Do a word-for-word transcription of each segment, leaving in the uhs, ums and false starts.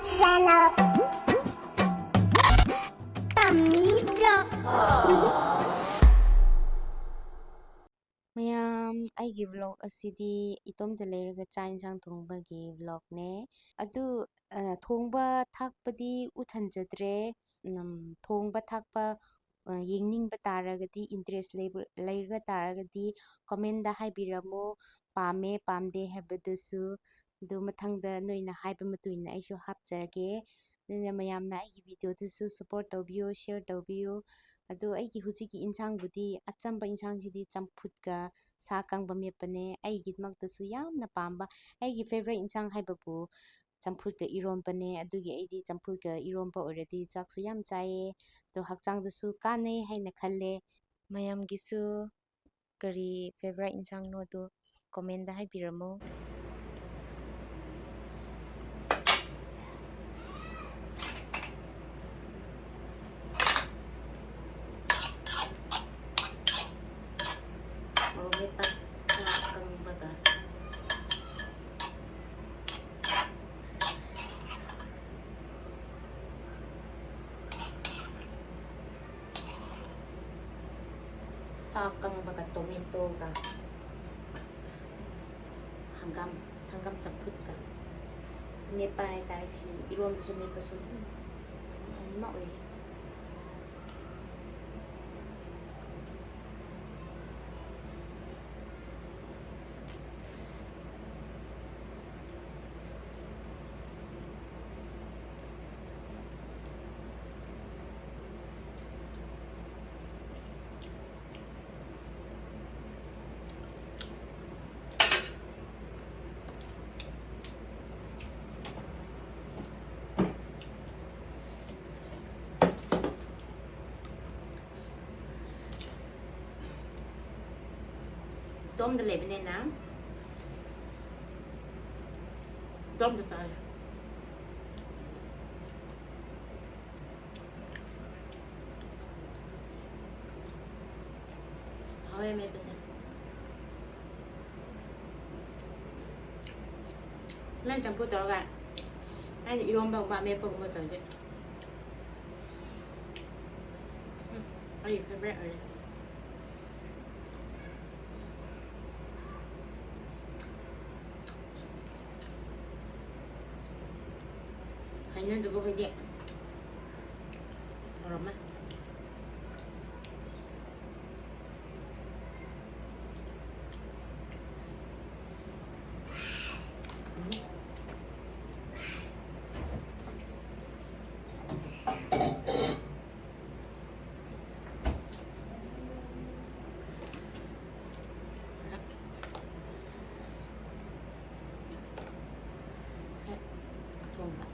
Channel Tummy Vlog. ꯃꯌꯥꯝ, ꯑꯩꯒꯤ vlog ꯑꯁꯤꯗꯤ ꯏꯇꯣꯝꯇ ꯂꯩꯔꯒ ꯆꯥꯛ ꯏꯟꯁꯥꯡ ꯊꯣꯡꯕꯒꯤ vlogꯅꯦ꯫ ꯑꯗꯨ, ꯑ, ꯊꯣꯡꯕ ꯊꯥꯛꯄꯗꯤ ꯎꯠꯍꯟꯖꯗ꯭ꯔꯦ꯫ ꯎꯝ, ꯊꯣꯡꯕ ꯊꯥꯛꯄ, ꯑ, ꯌꯦꯡꯅꯤꯡꯕ ꯇꯥꯔꯒꯗꯤ, interest ꯂꯩꯕ, ꯂꯩꯔꯒ ꯇꯥꯔꯒꯗꯤ commentꯗ ꯍꯥꯏꯕꯤꯔꯝꯃꯨ, ꯄꯥꯝꯃꯦ ꯄꯥꯝꯗꯦ ꯍꯥꯏꯕꯗꯨꯁꯨ꯫ ꯑꯗꯨ ꯃꯊꯪꯗ ꯅꯣꯏꯅ ꯍꯥꯏꯕ ꯃꯇꯨꯡ ꯏꯟꯅ ꯑꯩꯁꯨ ꯍꯥꯞꯆꯒꯦ꯫ ꯑꯗꯨꯅ ꯃꯌꯥꯝꯅ ꯑꯩꯒꯤ videoꯗꯨꯁꯨ support ꯇꯧꯕꯤꯌꯨ, share ꯇꯧꯕꯤꯌꯨ꯫ ꯑꯗꯣ ꯑꯩꯒꯤ ꯍꯧꯖꯤꯛꯀꯤ ꯏꯟꯁꯥꯡꯕꯨꯗꯤ, ꯑꯆꯝꯕ ꯏꯟꯁꯥꯡꯁꯤꯗꯤ ꯆꯝꯐꯨꯠꯀ ꯁꯥ ꯀꯪꯕ ꯃꯦꯠꯄꯅꯦ꯫ ꯑꯩꯒꯤꯗꯃꯛꯇꯁꯨ ꯌꯥꯝꯅ ꯄꯥꯝꯕ, ꯑꯩꯒꯤ favourite ꯏꯟꯁꯥꯡ ꯍꯥꯏꯕꯕꯨ ꯆꯝꯐꯨꯠꯀ ꯏꯔꯣꯝꯕꯅꯦ꯫ ꯑꯗꯨꯒꯤ ꯑꯩꯗꯤ ꯆꯝꯐꯨꯠꯀ ꯏꯔꯣꯝꯕ ꯑꯣꯏꯔꯗꯤ ꯆꯥꯛꯁꯨ ꯌꯥꯝ ꯆꯥꯏꯌꯦ꯫ ꯑꯗꯣ ꯍꯛꯆꯥꯡꯗꯁꯨ ꯀꯥꯟꯅꯩ ꯍꯥꯏꯅ ꯈꯜꯂꯦ꯫ ꯃꯌꯥꯝꯒꯤꯁꯨ ꯀꯔꯤ favourite ꯏꯟꯁꯥꯡꯅꯣ ꯑꯗꯨ commentꯗ ꯍꯥꯏꯕꯤꯔꯝꯃꯨ꯫ ꯃꯣꯔꯣꯛ ꯃꯦꯠꯄ, ꯁꯥ ꯑꯀꯪꯕꯒ꯫ ꯁꯥ ꯑꯀꯪꯕꯒ tomatoꯒ ꯍꯪꯒꯥꯝ, ꯍꯪꯒꯥꯝ ꯆꯝꯐꯨꯠꯀ ꯃꯦꯠꯄ ꯍꯥꯏꯇꯥꯔꯦ꯫ ꯁꯤ ꯏꯔꯣꯟꯕꯁꯨ ꯃꯦꯠꯄꯁꯨ ꯑꯗꯨꯝ ꯑꯅꯤꯃꯛ ꯑꯣꯏꯌꯦ꯫ ꯏꯇꯣꯝꯗ ꯂꯩꯕꯅꯤꯅ ꯏꯇꯣꯝꯗ ꯆꯥꯔꯦ꯫ ꯍꯥꯎꯋꯦ ꯃꯦꯠꯄꯁꯦ꯫ ꯅꯪ ꯆꯝꯐꯨꯠ ꯇꯧꯔꯒ ꯑꯩꯅ ꯏꯔꯣꯝꯕꯒꯨꯝꯕ ꯑꯃꯦꯠꯄꯒꯨꯝꯕ ꯇꯧꯔꯗꯤ, ꯎꯝ, ꯑꯩꯒꯤ ꯐꯦꯕꯔꯦꯠ ꯑꯣꯏꯔꯦ꯫ ꯍꯩꯅꯗꯕ ꯍꯣꯏꯗꯤ ꯇꯧꯔꯝꯃꯦ꯫ ꯁꯦ, ꯑꯊꯣꯡꯕ꯫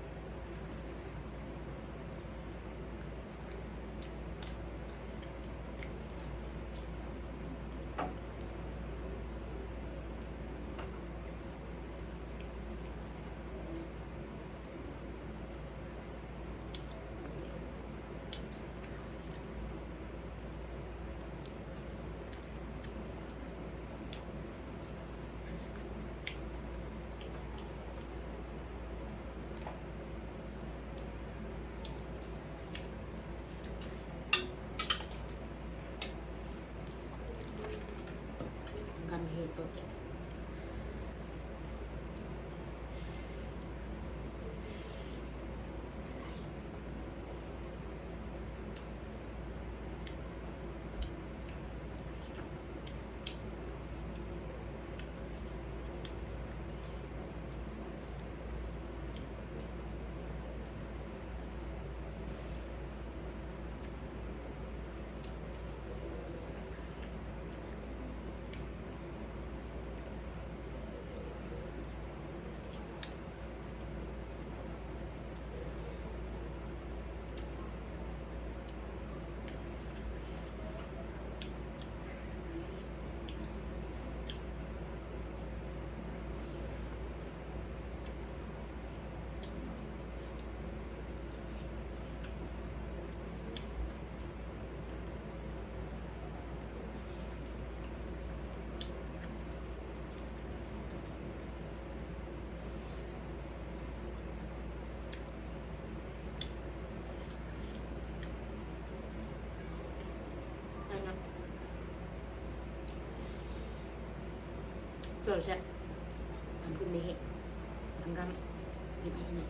ꯁꯦ ꯆꯝꯐꯨꯠ ꯃꯍꯤ, ꯍꯪꯒꯥꯝ ꯃꯍꯤꯅꯦ꯫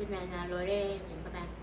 ꯅꯥꯅꯥ ꯂꯣꯏꯔꯦ ꯌꯦꯡꯕ ꯀꯥꯟꯗ꯫